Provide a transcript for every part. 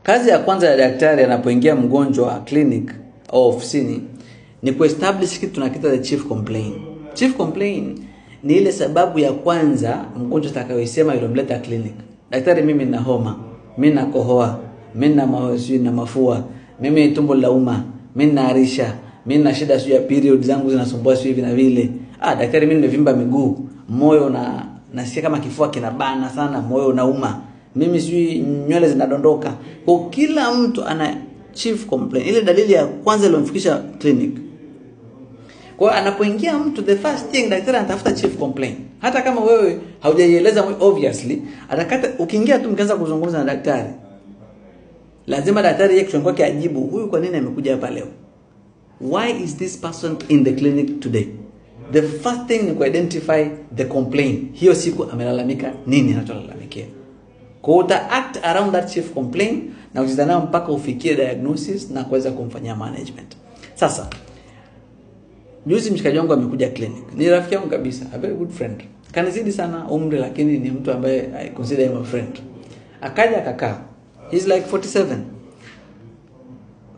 Kazi ya kwanza ya daktari anapoingia mgonjwa clinic au ofisini ni kuestablish kitu tunakiita the chief complaint. Chief complaint ni ile sababu ya kwanza mgonjwa atakayoisema ilomleta clinic. Daktari, mimi nina homa, mimi nina kohoa, mimi nina mahosi na mafua, mimi tumbo lauma, mimi ninaharisha, mimi nina shida sio ya period zangu zinasumbua sio hivi na vile. Ah, daktari, mimi nimevimba miguu, moyo na nasikia kama kifua kinabana sana, moyo unauma, mimi sijui nywele zinadondoka. Kwa kila mtu ana chief complaint, ile dalili ya kwanza iliyomfikisha clinic. Kwa anapoingia mtu, the first thing daktari anatafuta chief complaint. Hata kama wewe haujaieleza obviously, atakata ukiingia tu mkianza kuzungumza na daktari, lazima daktari yeye kichwani kwake ajibu, huyu kwa nini amekuja hapa leo? Why is this person in the clinic today? The first thing ni ku identify the complaint. Hiyo siku amelalamika nini, anacholalamikia. Kwa uta act around that chief complaint na kucheza nayo mpaka ufikie diagnosis na kuweza kumfanyia management. Sasa juzi mshikaji wangu amekuja clinic. Ni rafiki yangu kabisa, a very good friend. Kanizidi sana umri, lakini ni mtu ambaye I consider him a friend. Akaja akakaa. He's like 47.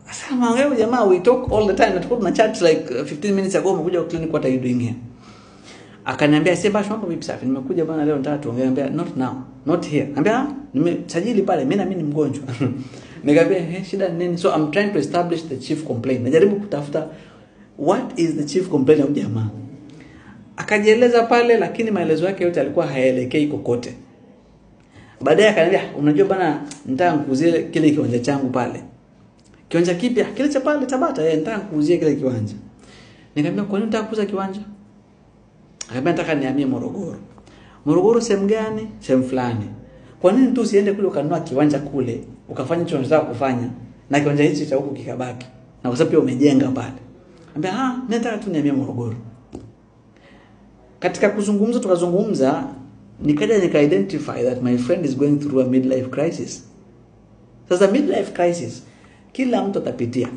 Sasa wewe jamaa, we talk all the time. Na tulikuwa tuna chat like 15 minutes ago, umekuja clinic, what are you doing here? Akaniambia, "Sasa basi mambo vipi?" "Safi. Nimekuja bwana leo nataka tuongee." Niambia, "Not now. Not here." Niambia, "Ah, nimesajili pale, mimi na mimi ni mgonjwa." Nikamwambia, "Eh, shida ni nini?" So I'm trying to establish the chief complaint. Najaribu kutafuta what is the chief complaint ya jamaa. Akajieleza pale, lakini maelezo yake yote yalikuwa hayaelekei kokote. Baadaye akaniambia, "Unajua bana, nataka nikuuzie kile kiwanja changu pale." "Kiwanja kipya?" "Kile cha pale Tabata, eh, nataka nikuuzie kile kiwanja." Nikamwambia, "Kwa nini unataka kuuza kiwanja?" Akaniambia, "Nataka nihamie Morogoro." "Morogoro sehemu gani?" "Sehemu fulani." "Kwa nini tu usiende kule ukanunua kiwanja kule, ukafanya hicho unachotaka kufanya, na kiwanja hichi cha huku kikabaki? Na kwa sababu pia umejenga pale." Ambia, "Ah, mimi nataka tu nihamie Morogoro." Katika kuzungumza tukazungumza, nikaja nika identify that my friend is going through a midlife crisis. Sasa midlife crisis kila mtu atapitia.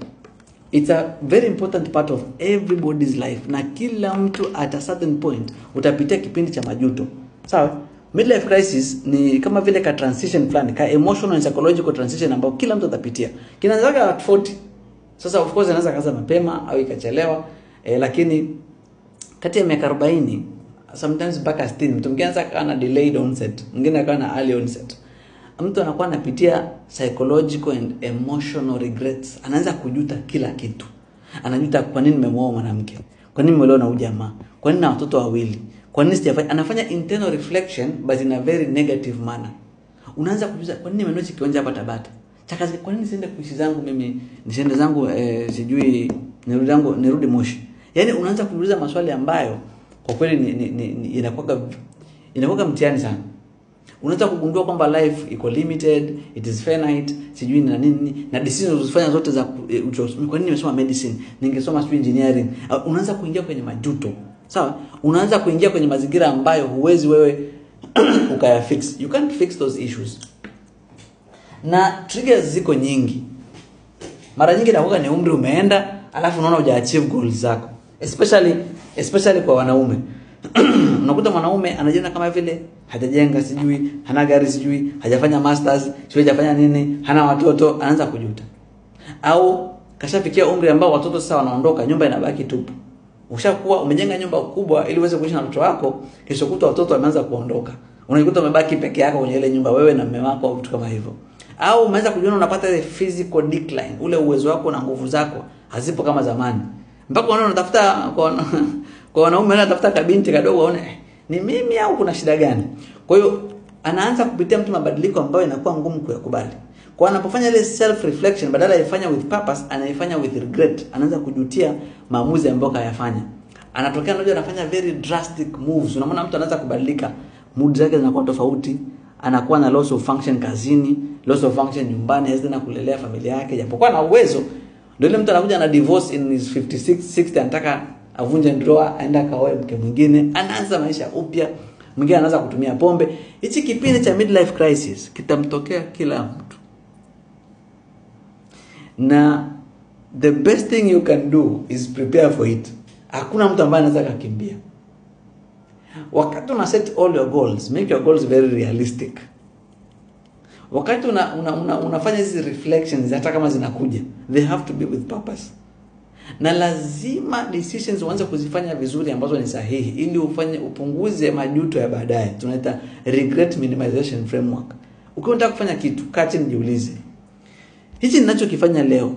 It's a very important part of everybody's life, na kila mtu at a certain point utapitia kipindi cha majuto. Sawa? Midlife crisis ni kama vile ka transition fulani, ka emotional and psychological transition ambao kila mtu atapitia. Kinaanza at 40. Sasa of course inaweza kaanza mapema au ikachelewa, lakini kati ya miaka 40 sometimes mpaka 60, mtu mwingine anaweza akawa na delayed onset, mwingine akawa na early onset. Mtu anakuwa anapitia psychological and emotional regrets. Anaanza kujuta kila kitu. Anajuta kwa nini nimemuoa mwanamke, kwa nini nimeolewa na huyu jamaa, kwa nini na watoto wawili, kwa nini sijafanya. Anafanya internal reflection but in a very negative manner. Unaanza kujuta, kwa nini nimenunua hichi kiwanja hapa Tabata? Chakazi, kwa nini siende kuishi zangu mimi, nisiende zangu, sijui nirudi zangu, nirudi Moshi? Yaani unaanza kujiuliza maswali ambayo kwa kweli ni inakuwa mtihani sana. Unaanza kugundua kwamba life iko limited, it is finite, sijui na nini, na decisions ulizofanya zote za kwa nini nimesoma medicine, ningesoma sijui engineering. Unaanza kuingia kwenye majuto. Sawa? Unaanza kuingia kwenye mazingira ambayo huwezi wewe ukayafix. You can't fix those issues. Na triggers ziko nyingi. Mara nyingi inakuwa ni umri umeenda, alafu unaona huja achieve goals zako. Especially kwa wanaume. Unakuta mwanaume anajiona kama vile hajajenga sijui, hana gari sijui, hajafanya masters, sijui hajafanya nini, hana watoto, anaanza kujuta. Au kashafikia umri ambao watoto sasa wanaondoka, nyumba inabaki tupu. Ushakuwa umejenga nyumba kubwa ili uweze kuishi na watoto wako, kesho kutwa watoto wameanza kuondoka. Unajikuta umebaki peke yako kwenye ile nyumba, wewe na mume wako au vitu kama hivyo. Au umeanza kujiona unapata ile physical decline, ule uwezo wako na nguvu zako hazipo kama zamani. Mpaka unaona unatafuta kwa wanaume wanatafuta kabinti kadogo waone, ni mimi au kuna shida gani? Kwa hiyo anaanza kupitia mtu mabadiliko ambayo inakuwa ngumu kuyakubali. Kwa anapofanya ile self reflection, badala ya ifanya with purpose, anaifanya with regret. Anaanza kujutia maamuzi ambayo kayafanya. Anatokea unajua anafanya very drastic moves. Unamwona mtu anaanza kubadilika, mood zake zinakuwa tofauti, anakuwa na loss of function kazini, loss of function nyumbani, hawezi tena kulelea familia yake japokuwa na uwezo. Ndio ile mtu anakuja na divorce in his 56, 60, anataka avunje ndoa, aende akaoe mke mwingine, anaanza maisha upya. Mwingine anaanza kutumia pombe. Hichi kipindi cha midlife crisis kitamtokea kila mtu. Na the best thing you can do is prepare for it. Hakuna mtu ambaye anaweza kukimbia. Wakati una set all your goals, make your goals very realistic. Wakati unafanya hizi reflections, hata kama zinakuja, they have to be with purpose. Na lazima decisions uanze kuzifanya vizuri ambazo ni sahihi, ili ufanye upunguze majuto ya baadaye. Tunaita regret minimization framework. Ukiwa unataka kufanya kitu, kaa chini jiulize, hichi ninachokifanya leo,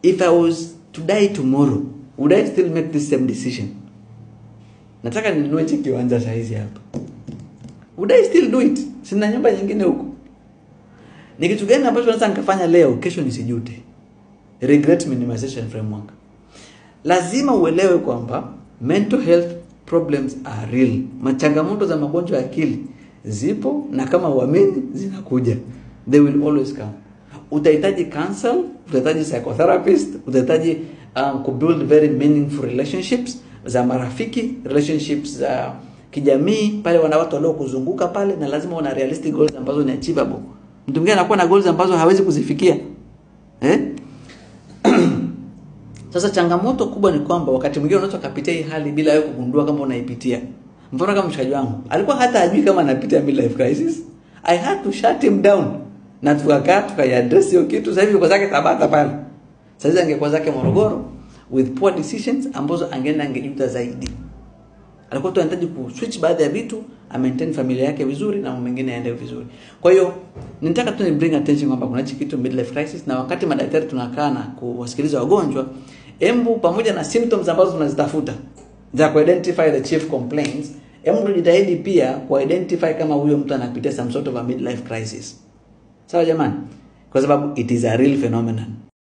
if I was to die tomorrow, would I still make this same decision? Nataka ninunue hichi kiwanja saa hizi hapa, would I still do it? Sina nyumba nyingine huko. Ni kitu gani ambacho naweza nikafanya leo, kesho nisijute? Regret minimization framework. Lazima uelewe kwamba mental health problems are real. Machangamoto za magonjwa ya akili zipo, na kama uamini zinakuja. They will always come. Utahitaji counsel, utahitaji psychotherapist, utahitaji kubuild very meaningful relationships za marafiki, relationships za kijamii, pale wana watu waliokuzunguka pale, na lazima una realistic goals ambazo ni achievable. Mtu mwingine anakuwa na goals ambazo hawezi kuzifikia. Eh? Sasa changamoto kubwa ni kwamba wakati mwingine unaweza kupitia hii hali bila wewe kugundua kama unaipitia. Mfano kama mshikaji wangu, alikuwa hata hajui kama anapitia midlife crisis. I had to shut him down. Na tukakaa tukaiaddress hiyo kitu. Sasa hivi yuko zake Tabata pale. Sasa angekuwa zake Morogoro with poor decisions ambazo angeenda angejuta zaidi. Alikuwa tu anahitaji kuswitch baadhi ya vitu, a maintain familia yake vizuri na mambo mengine yaende vizuri. Kwa hiyo nitaka tu ni bring attention kwamba kuna hichi kitu midlife crisis, na wakati madaktari tunakaa na kuwasikiliza wagonjwa, embu pamoja na symptoms ambazo tunazitafuta za ku identify the chief complaints, embu tujitahidi pia ku identify kama huyo mtu anapitia some sort of a midlife crisis. Sawa jamani? Kwa sababu it is a real phenomenon.